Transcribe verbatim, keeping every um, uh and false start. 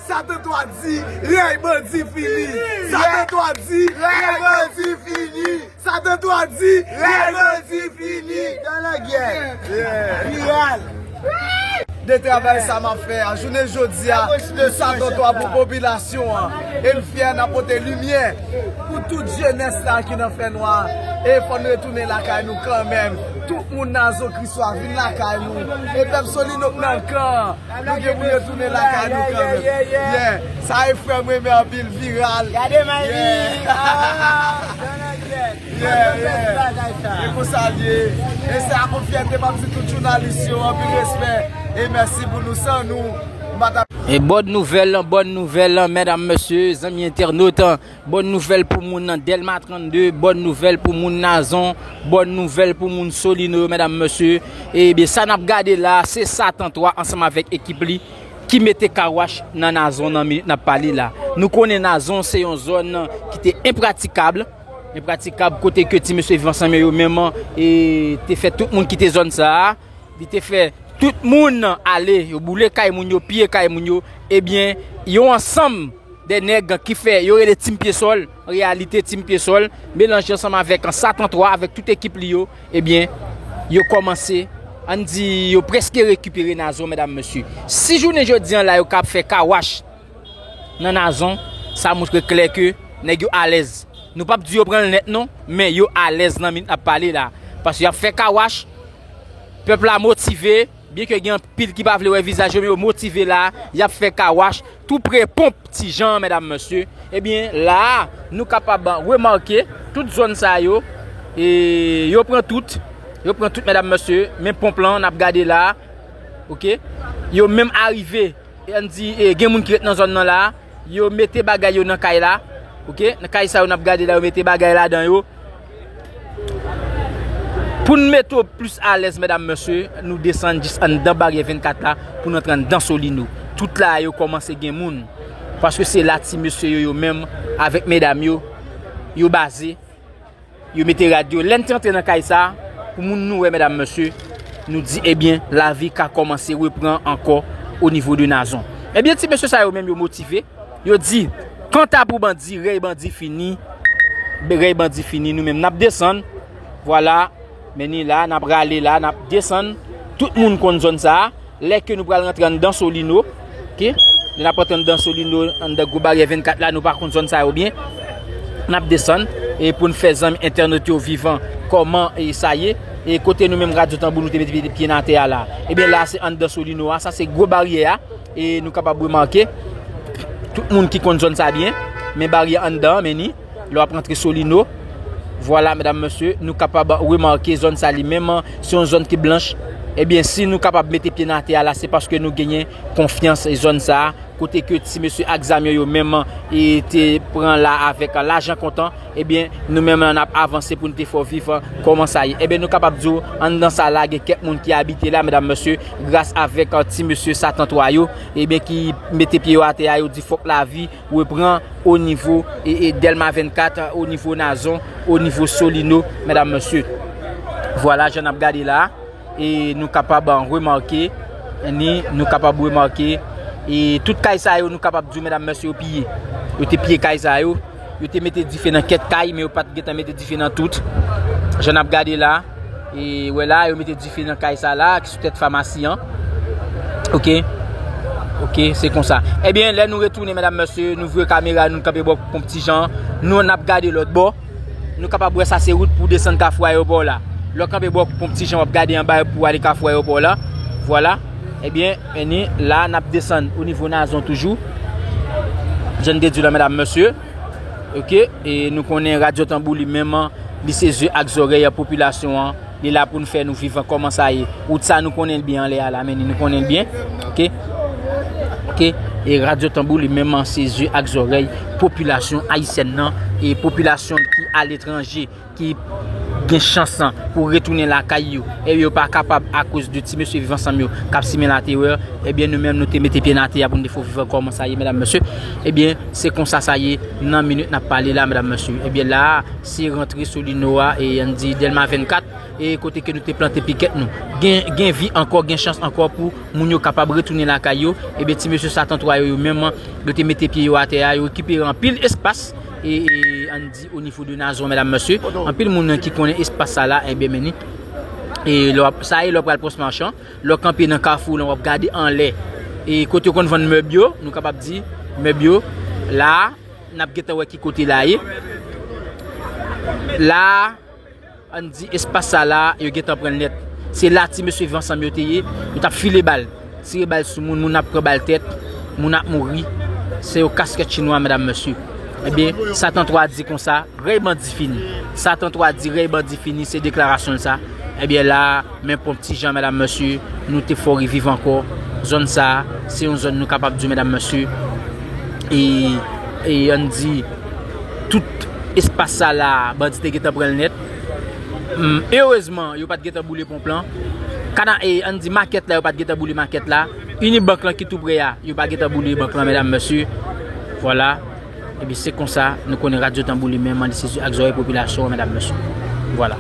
Sa Tantwa di, rèy bandi fini. Sa Tantwa di, rèy bandi fini. Sa Tantwa di, rèy bandi fini. Dans la guerre. Viral. De travay sa m ap fè a. Jounen jodi a, nou Sa Tantwa pou popilasyon an. E m fyè n ap pote limyè pou tout jenès la ki nan fènwa. E fò n retounen lakay nou kanmenm. Tout moun Nazon Kriswa vin lakay nou. E pèp Solino k nan kan. Nou gen pou retounen lakay nou kanmenm. Yeah. Sa e frè m renmen anpil, viral. Gade Mayli. Yeah. Ah, Donald Trump. Yeah, yeah. E konsa l ye. E se ak yon fyète m ap di tout jounalis yo, anpil respè. E mèsi pou nou, san nou, m pa t ap E bòn nouvèl, bòn nouvèl, medam, mesye, zanmi entènot. Bòn nouvèl pou moun nan Dèlma trannde, bòn nouvèl pou moun Nazon, bòn nouvèl pou moun Solino yo, medam, mesye. Ebyen, sa n ap gade la, se Sa Tantwa ansanm avèk ekip li ki mete kawach nan Nazon nan minit n ap pale la. Nou konnen Nazon se yon zòn ki te enpratikab, enpratikab kote ke ti mesye Viv Ansanm yo menm, e, te fè tout moun kite zòn sa a, li te fè tout moun ale, yo boule kay moun yo, piye kay moun yo, ebyen, yon ansanm de nèg ki fè, yo rele Team Pyesòl, an reyalite Team Pyesòl, melanje ansanm avèk Sa Tantwa, avèk tout ekip li yo, ebyen, yo kòmanse, ann di, yo prèske rekipere Nazon, medam, mesye. Si jounen jodi an la, yo kab fè kawach nan Nazon, sa montre klè ke nèg yo alèz. Nou p ap di yo pran l nèt non, men yo alèz nan minit n ap pale la. Paske y ap fè kawach, pèp la motive, byen ke gen anpil ki pa vle wè vizaj yo, men yo motive la, y ap fè kawach, tou pre ponp Ti Jan, medam, mesye. Ebyen, la a, nou kapab remake tout zòn sa yo, e yo pran tout, yo pran tout, medam, mesye, men ponp lan, n ap gade la, oke? Yo menm arive, e ann di, e, gen moun ki ret nan zòn nan la, yo mete bagay yo nan kay la, oke? Nan kay sa yo n ap gade la, yo mete bagay ladan yo. Pou n mete w plis alèz, medam, mesye, nou desann jis anndan baryè vennkat la pou n antre anndan Solino. Tout la a yo kòmanse gen moun. Paske se la ti mesye yo, yo menm, avèk medam yo, yo baze, yo mete rad yo. Lè n te antre nan kay sa, pou moun nou wè, medam, mesye, nou di, ebyen, lavi ka kòmanse repran ankò o nivo de Nazon. Ebyen, ti mesye sa yo menm, yo motive. Yo di, kanta pou bandi, rèy bandi fini. Be-, rèy bandi fini, nou menm n ap desann. Vwala, men ni la, n ap rale la, n ap desann. Tout moun konn zòn sa a. Lè ke nou pral rantre anndan Solino, oke? Lè n ap rantre anndan Solino, anndan gwo baryè vennkat la, nou pa konn zòn sa yo byen. N ap desann, e pou n fè zanmi entènot yo vivan kòman, e, sa ye. E kote nou menm Radyo Tanbou, nou te mete pye, pye n atè a la. Ebyen, la, se anndan Solino a, sa se gwo baryè a. E nou kapab remake, tout moun ki konn zòn sa byen, men baryè anndan an, men ni, lè w ap rantre Solino, vwala, medam, mesye, nou kapab remake zòn sa li menm, se yon zòn ki blanch. Ebyen, si nou kapab mete pye n atè a la, se paske nou genyen konfyans zòn sa a, kote ke ti mesye ak zam yo, yo menm, e te pran la avèk lajan kontan. Ebyen, nou menm n ap avanse pou n te fè w viv, kòman sa ye. Ebyen, nou kapab di w, anndan sa la, gen kèk moun ki abite la, medam, mesye, gras avèk, e, ti mesye Sa Tantwa yo, ebyen, ki mete pye yo atè a, yo di fòk lavi repran o nivo, e, e, Dèlma vennkat, o nivo Nazon, o nivo Solino, medam, mesye. Vwala, jan n ap gade la. E nou kapab remake, ni, nou kapab remake, e tout kay sa yo, nou kapab di w, medam, mesye, yo piye. Yo te piye kay sa yo, yo te mete dife nan kèk kay, men yo pa t gentan mete dife nan tout. Jan n ap gade la, e wè la, yo mete dife nan kay sa la, ki sou tèt famasi an. Oke? Oke, se konsa. Ebyen, lè nou retounen, medam, mesye, nou vire kamera, nou kanpe bò Ponp Ti Jan, nou n ap gade lòt bò. Nou kapab wè sa se wout pou desann Kafou Ayewopò la. Lè w kanpe bò Ponp Ti Jan, w ap gade anba pou ale Kafou Ayewopò la. Vwala. Ebyen, men ni, la, n ap desann o nivo Nazon toujou. Jan n te di w la, medam, mesye. Oke? E nou konnen Radyo Tanbou li menm, li se zye ak zòrèy a popilasyon an. Li la pou n fè nou viv kòman sa ye. Wout sa nou konnen l byen anlè a la, men ni, nou konnen l byen. Oke? Oke? E Radyo Tanbou li menm se zye ak zòrèy popilasyon ayisyèn nan e popilasyon ki aletranje, ki gen chans lan pou retounen lakay yo, ebyen yo pa kapab akoz de ti mesye Viv Ansanm yo k ap simen laterè, ebyen nou menm nou te mete pye n atè a pou n te fè w viv ankò kòman sa ye, medam, mesye. Ebyen, se konsa sa ye nan minit n ap pale la, medam, mesye. Ebyen, la a, se rantre Solino a, e ann di Dèlma vennkat, e kote ke nou te plante pikèt nou. Gen, gen vi ankò, gen chans ankò pou moun yo kapab retounen lakay yo. Ebyen, ti mesye Satan twa yo, yo menm, yo te mete pye yo atè a, yo rekipere anpil espas, e, e ann di o nivo de Nazon, medam, mesye. Anpil moun ki konnen espas sa la, ebyen, men ni. E lè w ap, sa e lè w pral Pòs Machan, lè w kanpe nan kafou lan, w ap gade anlè. E kote yo konn vann mèb yo, nou kapab di, mèb yo, la a, n ap gentan wè ki kote la ye. La a, ann di espas sa la, yo gentan pran l nèt. Se la ti mesye Viv Ansanm yo te ye, yo t ap file bal, tire bal sou moun, moun ap pran bal tèt, moun ap mouri. Se yon kaskèt chinwa, medam, mesye. Ebyen, Satan twa di konsa, rèy bandi fini. Satan twa di rèy bandi fini, se deklarasyon l sa. Ebyen, la a, men pon ti jan, medam, mesye, nou te fè w reviv ankò. Zòn sa a, se yon zòn nou kapab di, medam, mesye, e, e ann di, tout espas sa la, bandi te gentan pran l nèt. Mm, erezman, yo pa t gentan boule ponp lan. Kana, e, ann di makèt la, yo pa t gentan boule makèt la. Unibank lan ki tou pre a, yo pa gentan boule bank lan, medam, mesye. Vwala. Epi se konsa, nou konnen Radyo Tanbou li menm, mande sezi ak zòrèy popilasyon an, medam, mesye. Vwala.